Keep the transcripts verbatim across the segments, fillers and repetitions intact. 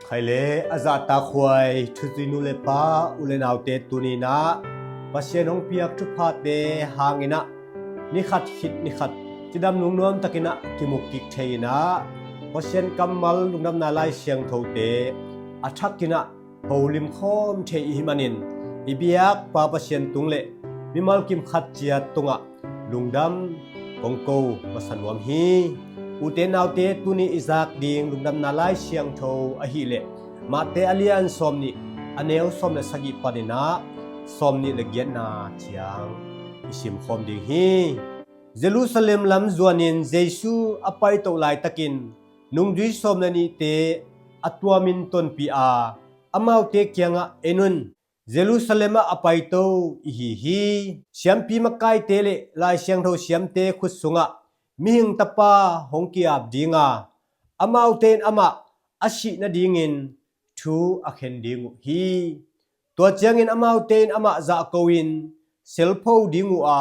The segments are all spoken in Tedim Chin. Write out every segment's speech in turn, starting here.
Khaile a zahtakhuai thuzui nu le pa, u le naute, tuni-in ah Pasian hong piak thuphate hangin ah nikhat khit nikhat cidam lungnuam takin ah kimu kik thei-in ah Pasian kammal lungdamna Lai Siangthote a thakin ah holim khawm thei i hih manin i biakpa Pasian tung le mimal kim khat ciat tungah lungdam kong ko masa nuam hi. Ute naute, tuni i zak ding lungdamna Lai Siangtho ahih leh Mate a lian sawmnih, a neu sawm le sagih panin ah sawmnih le giatna ciang i simkhawm ding hi. Jerusalem lam zuanin Jesu a paito laitakin nungzui sawm le nihte a tuamin tonpih a, amaute kiangah, "En un, Jerusalem ah a paito i hi hi. Siampi makaite le Lai Siangtho siamte khut sungah mihing tapa hong ki-ap ding a, amaute in amah a sih nadingin thu a khen ding uh hi. Tua ciangin amaute in amah zahko-in selpho ding uh a,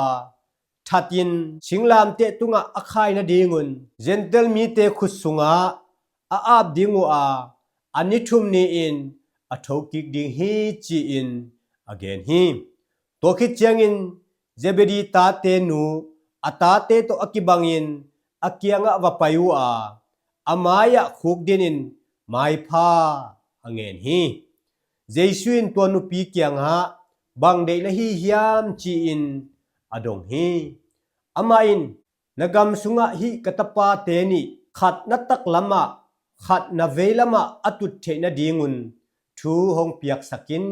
thatin singlamteh tungah a khai nadingun Gentail mite khut sungah a ap ding uh a, a ni thum ni-in a thokik ding hi," ci-in a gen hi. Tua khit ciangin Zebedi tate nu a tate tawh a kibangin a kiangah va pai uh a, a mai-ah khukdinin maipha a ngen hi. Jesu in tua nupi kiangah, "Bang deih na hi hiam?" ci-in a dong hi. Amah in, "Na gam sungah hih ka tapate nih, khat na taklamah, khat na veilamah a tut theih nadingun thu hong piaksak in,"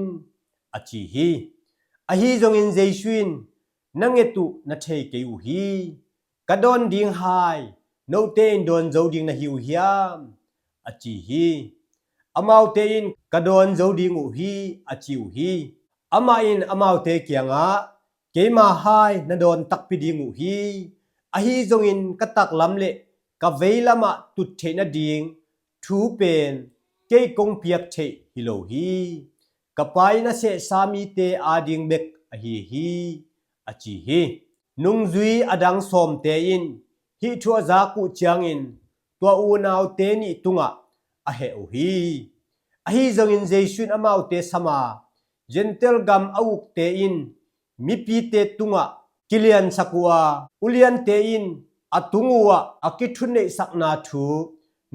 a ci hi. Ahi zongin Jesu in, "Na nget uh na thei kei uh hi. Ka dawn ding hai note in dawn zo ding na hi uh hiam?" a ci hi. Amaute in, "Ka dawn zo ding uh hi," a ci uh hi. Amah in amaute kiangah, "Keima hai na dawn takpi ding uh hi. Ahi zongin ka taklam le ka veilamah tut theih nading thu pen kei kong piak theih hi lo hi. Ka Pa in a sehsa mite ading bek ahi hi," a ci hi. Nungzui a dang sawmte in hih thu a zak uh ciangin tua unaute nih tungah a heh uh hi. Ahi zongin Jesu in amaute sam a, "Gentail gam a ukte in mipite tungah kiliansak uh a, uliante in a tung uh ah a kithunneihsakna thu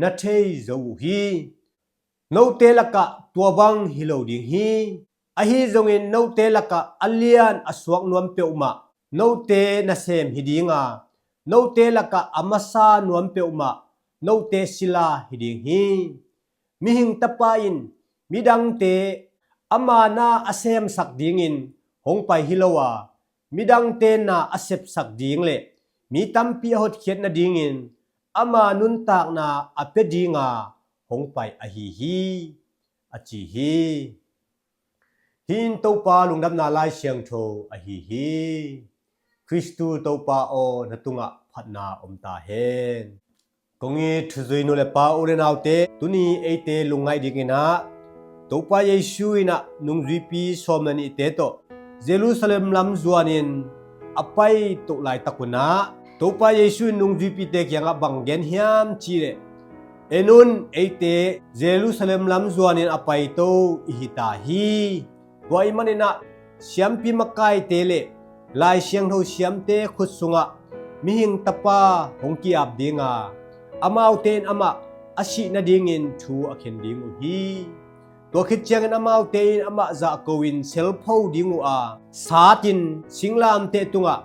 na thei zo uh hi. Note lakah tua bang hi lo ding hi. Ahi zongin note lakah a lian a suak nuam peuhmah note nasem hi ding a, note lakah a masa nuam peuhmah note sila hi ding hi. Mihing Tapa in midangte ama na a semsak dingin hong pai hi lo a, midangte na a sepsak ding le mi tampi a hotkhiat nadingin ama nuntakna a pia dinga hong pai ahi hi," a ci hi. Hih in Topa lungdamna Lai Siangtho ahi hi. Khristu Topa aw, na tungah phatna om ta hen. Kong it thuzui nu le pa, u le naute, tuni eite lungngaih dingin ah Topa Jesu in ah nungzuipi sawm le nihte tawh Jerusalem lam zuanin a paito laitak un ah Topa Jesu in nungzuipite kiangah bang gen hiam cih leh, "En un, eite Jerusalem lam zuanin a paito i hi ta hi. Tua ahih manin ah siampi makaite le Lai Siangtho siamte khut sungah mihing Tapa hong ki-ap ding a, amaute in amah a sih nadingin thu a khen ding uh hi. Tua khit ciangin amaute in amah zahko-in selpho ding uh a, satin singlamteh tungah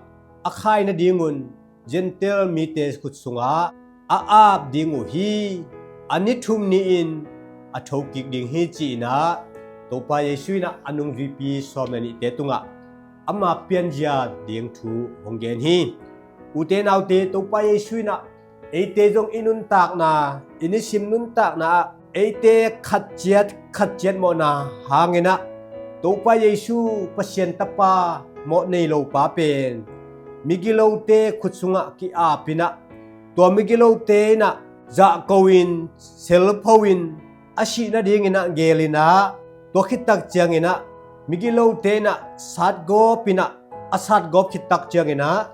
a khai nadingun Gentail mite khut sungah a ap ding uh hi. A ni thum ni-in a thokik ding hi," ci-in ah Topa Jesu in ah a nungzuipi sawm le nihte tungah ama pianzia ding thu hong gen hi. Ute naute, Topa Jesu in ah eite zong i nuntakna, i nisim nuntakna ah eite khat ciat khat ciat mawhna hangin ah Topa Jesu, Pasian Tapa mawh nei lo pa pen migilote khut sungah ki-ap in ah, tua migilote in ah zahko-in, selpho-in, a sih nadingin ah geel in ah, tua khit tak ciangin ah migilote in ah satgawp in ah, a satgawp khit tak ciangin ah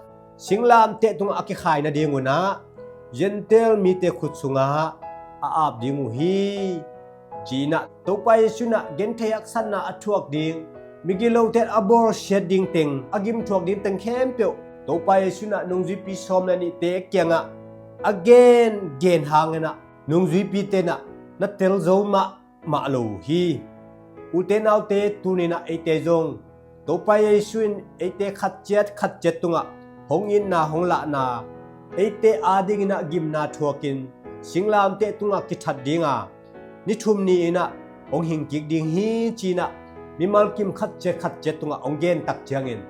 singlamteh tungah a kikhai nadingun ah Gentail mite khut sungah a ap ding uh hi. ci-in ah Topa Jesu in ah genthei haksatna a thuak ding, migilote a bawlsiat ding teng, a gimthuak ding teng khempeuh Topa Jesu in ah nungzuipi sawm le nihte kiangah a gen gen hangin ah nungzuipite in ah na tel zo mahmah lo uh hi. Ute naute, tuni-in ah eite zong Topa Jesu in eite khat ciat khat ciat tungah hong itna hong lahna, eite adingin ah gimna thuakin singlamteh tungah kithat dinga ni thum ni-in ah hong hing kik ding hi ci-in ah mimal kim khat ciat khat ciat tungah hong gen tak ciangin,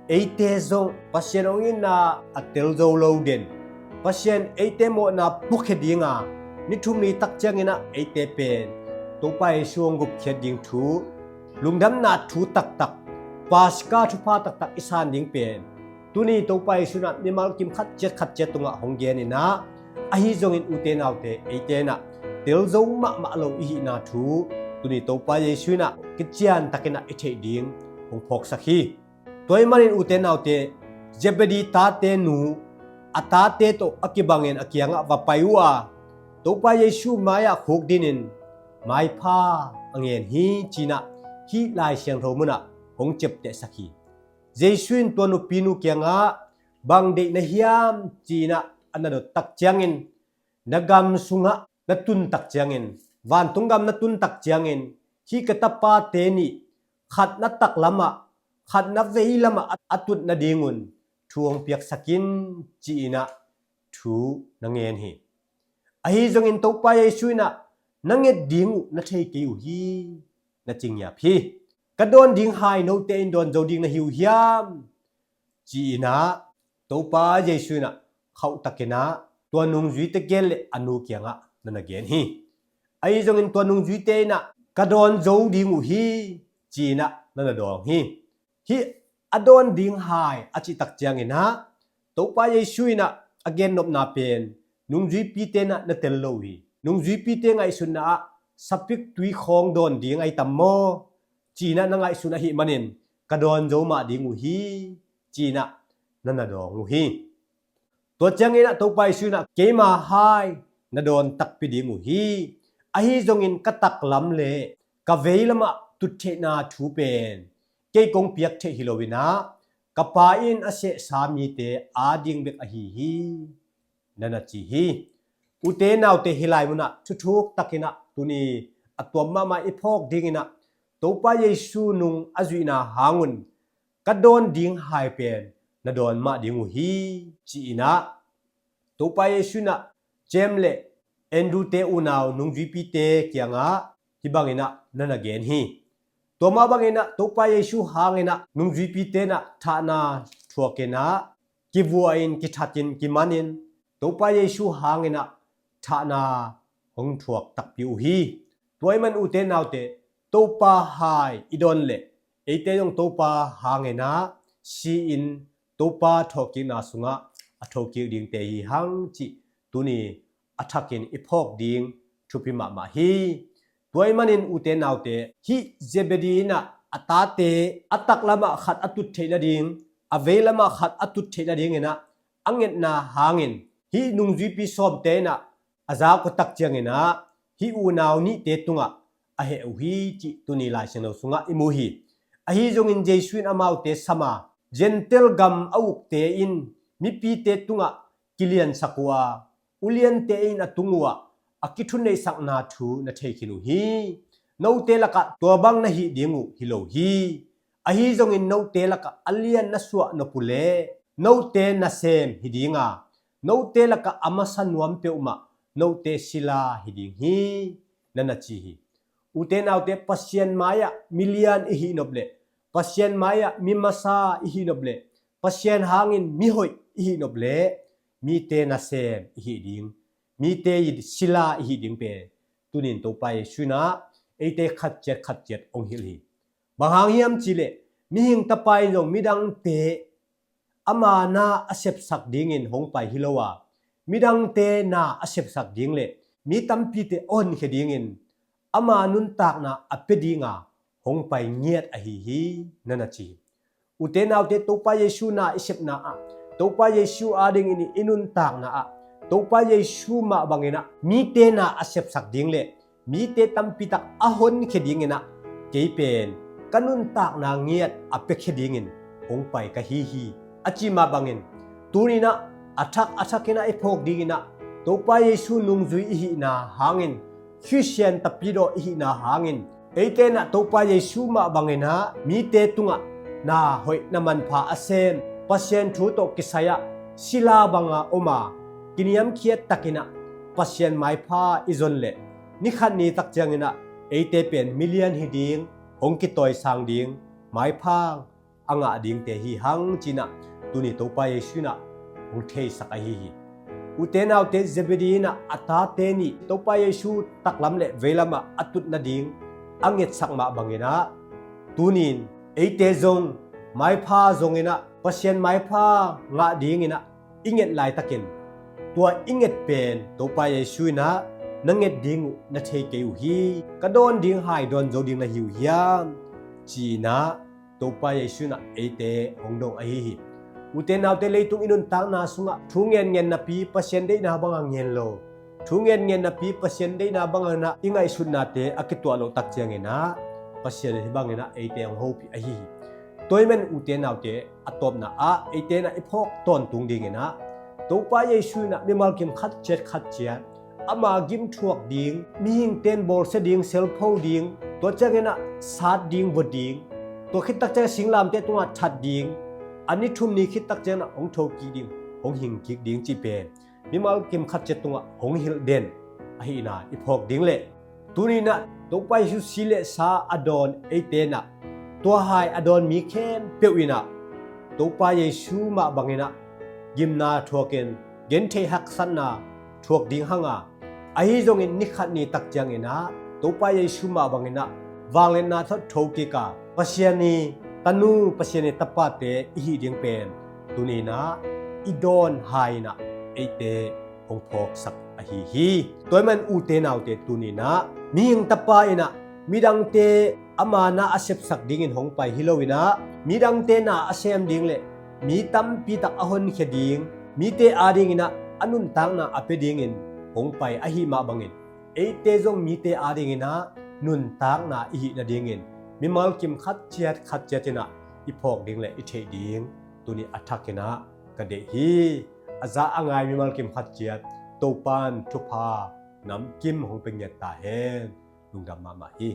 eite zong Pasian hong itna a tel zo lo den, Pasian eite mawhna puakhia dinga ni thum ni tak ciangin ah eite pen Topa Jesu hong gupkhiat ding thu, lungdamna thu taktak, Paska thupha taktak i san ding pen tuni Topa Jesu in ah mimal kim khat ciat khat ciat tungah hong genin ah, ahi zongin ute naute, eite in ah tel zo mahmah lo i hihna thu tuni Topa Jesu in ah kician takin ah i theih ding hong phawksak hi. Tua ahih manin ute naute, Zebedi tate nu a tate tawh a kibangin a kiangah va pai uh a, Topa Jesu mai-ah khukdinin maipha a ngen hi ci-in ah hih Lai Siangtho munah hong ciaptehsak hi. Jesu in tua nupinu kiangah, "Bang deih na hiam?" ci-in ah a na dot tak ciangin, "Na gam sungah na tun tak ciangin, vantung gam na tun tak ciangin, hih ka tapate nih, khat na taklamah, khat na veilamah a, a tut nadingun thu hong piaksak in," ci-in ah thu na ngen hi. Ahi zongin Topa Jesu in ah, "Na nget ding uh na thei kei uh hi, na ci ngiap hi. Ka dawn ding hai note in dawn zo ding na hi uh hiam?" ci-in ah Topa Jesu in ah khauhtakin ah tua nungzuite gel le a nu kiangah na na gen hi. Ahi zongin tua nungzuite in ah, "Ka dawn zo ding uh hi," ci-in ah na na dawng hi. Hih "A dawn ding hai," a cih tak ciangin ah Topa Jesu in ah a gennopna pen nungzuipite in ah na tel lo uh hi. Nungzuipite ngaihsutna ah sapik tui khawng dawn ding ahi tam maw, ci-in ah na ngaihsun ahih manin, "Ka dawn zo mah ding uh hi," ci-in ah na na dawng uh hi. Tua ciangin ah Topa Jesu in ah, "Keima hai na dawn takpi ding uh hi. Ahi zongin ka taklam le ka veilamah tuttheihna thu pen kei kong piak theih hi loin ah, ka Pa in a sehsa mite ading bek ahi hi," na na ci hi. Ute naute, hih lai munah thuthuk takin ah tuni a tuam mahmah i phawk dingin ah Topa Jesu nung a zuihna hangun, "Ka dawn ding hai pen na dawn mah ding uh hi," ci-in ah Topa Jesu in ah James le Andrew-te unau nungzuipite kiangah hih bangin ah na na gen hi. Tua mah bangin ah Topa Jesu hangin ah nungzuipite in ah thahna thuakin ah kivua-in, kithatin, kimanin Topa Jesu hangin ah thahna hong thuak takpi uh hi. Tua ahih man ute naute, Topa hai i dawn leh eite zong Topa hangin ah si-in Topa thawhkikna sungah a thokik dingte hi hang cih tuni a thakin i phawk ding thupi mahmah hi. Tua ahih manin ute naute, hih Zebedi in ah a tate a taklamah khat a tut theih nading, a veilamah khat a tut theih nadingin ah a ngetna hangin hih nungzuipi sawmte in ah a zak uh tak ciangin ah hih unau nihte tungah a heh uh hi cih tuni Lai Siangtho sungah i mu hi. Ahi zongin Jesu in amaute sam a, "Gentail gam a ukte in mipite tungah kiliansak uh a, uliante in a tung uhah a kithuneihsakna thu na thei khin uh hi. Note lakah tua bang na hih ding uh hi lo hi. Ahi zongin note lakah a lian na suah nop uh leh note nasem hi dinga, note lakah a masa nuam peuhmah note sila hi ding hi," na na ci hi. Ute naute, Pasian mai-ah milian i hih nop leh, Pasian mai-ah mi masa i hih nop leh, Pasian hangin mihoih i hih nop leh, mite nasem i hih ding, mite sila i hih ding pen tunin Topa Jesu in ah eite khat ciat khat ciat hong hilh hi. Bang hang hiam cih leh, mihing tapa in zong midangte ama na a sepsak dingin hong pai hi lo a, midangte na a sepsak ding le mi tampite a honkhia dingin ama nuntakna a pia dinga hong pai ngiat ahi hi, na na ci hi. Ute naute, Topa Jesu na i sepna ah, Topa Jesu adingin i nuntakna ah, Topa Jesu mah bangin ah mite na a sepsak ding le mite tampitak a honkhia dinginah kei pen ka nuntakna ngiat a piakhia dingin hong pai ka hi hi, a ci mah bangin, tuninah a thak a thakinah i phawk dinginah Topa Jesu nungzui i hihna hangin, Khristian tapidawh i hihna hangin, eite inah Topa Jesu mah banginah mite tungah na hoih na manpha a sem, Pasian thu tawh kisai-ah sila banga om a, kiniamkhiat takinah Pasian maipha i zon leh ni khat ni tak cianginah eite pen milian hi ding, hong kitawisang ding, maipha a ngah dingte hi hang cinah tuni Topa Jesu inah hong theisak ahi hi. Ute naute, Zebedee inah a tate nih Topa Jesu taklam le veilamah a tut nading a ngetsak mah banginah tunin eite zong maipha zonginah Pasian maipha ngah dinginah i nget laitakin, tua i nget pen Topa Jesu inah na nget ding uh na thei kei uh hi, ka dawn ding hai dawn zo ding na hi uh hiam, cinah Topa Jesu inah eite hong dong ahi hi. Ute naute, leitung i nuntakna sungah thu ngenngen napi Pasian deihna banga ngen lo, thu ngenngen napi Pasian deihna banginah i ngaihsutnate a kituah loh tak cianginah Pasian in hih banginah eite hong hopih ahi hi. Tua ahih manin ute naute, a tawpna ah eite inah i phawk tawntung dinginah Topa Jesu inah mimal kim khat ciat khat ciat ama gim thuak ding, mihingte in bawlsia ding, selpho ding, tua cianginah sat ding, vua ding, tua khittak ciang singlamteh tungah that ding, a ni thum ni khittak cianginah hong thokik ding, hong hingkik ding cih pen mimal kim khat ciat tungah hong hilh den ahihna i phawk ding le tuninah Topa Jesu si le sa a dawn eite inah tua hai a dawn mi khempeuh inah Topa Jesu mah banginah gimna thuakin genthei haksatna thuak ding hanga, ahi zongin ni khat ni tak cianginah Topa Jesu mah banginah vangliatna tawh thokik a, Pasian i tanu, Pasian i tapate i hih ding pen tuninah i dawn hai inah eite hong phawksak ahi hi. Tua ahih manin ute naute, tuninah mihing tapa inah midangte ama na a sepsak dingin hong pai hi loinah midangte na a sem ding le mi tampitak a honkhia ding, mite adinginah a nuntakna a pia dingin hong pai ahih mah bangin, eite zong mite adinginah nuntakna i hih nadingin mimal kim khat ciat khat ciat inah i phawk ding le i theih ding tuni a thakinah ka deih hi. A za a ngai mimal kim khat ciat Topa in thupha namkim hong pia ngiat ta hen. Lungdam mahmah hi.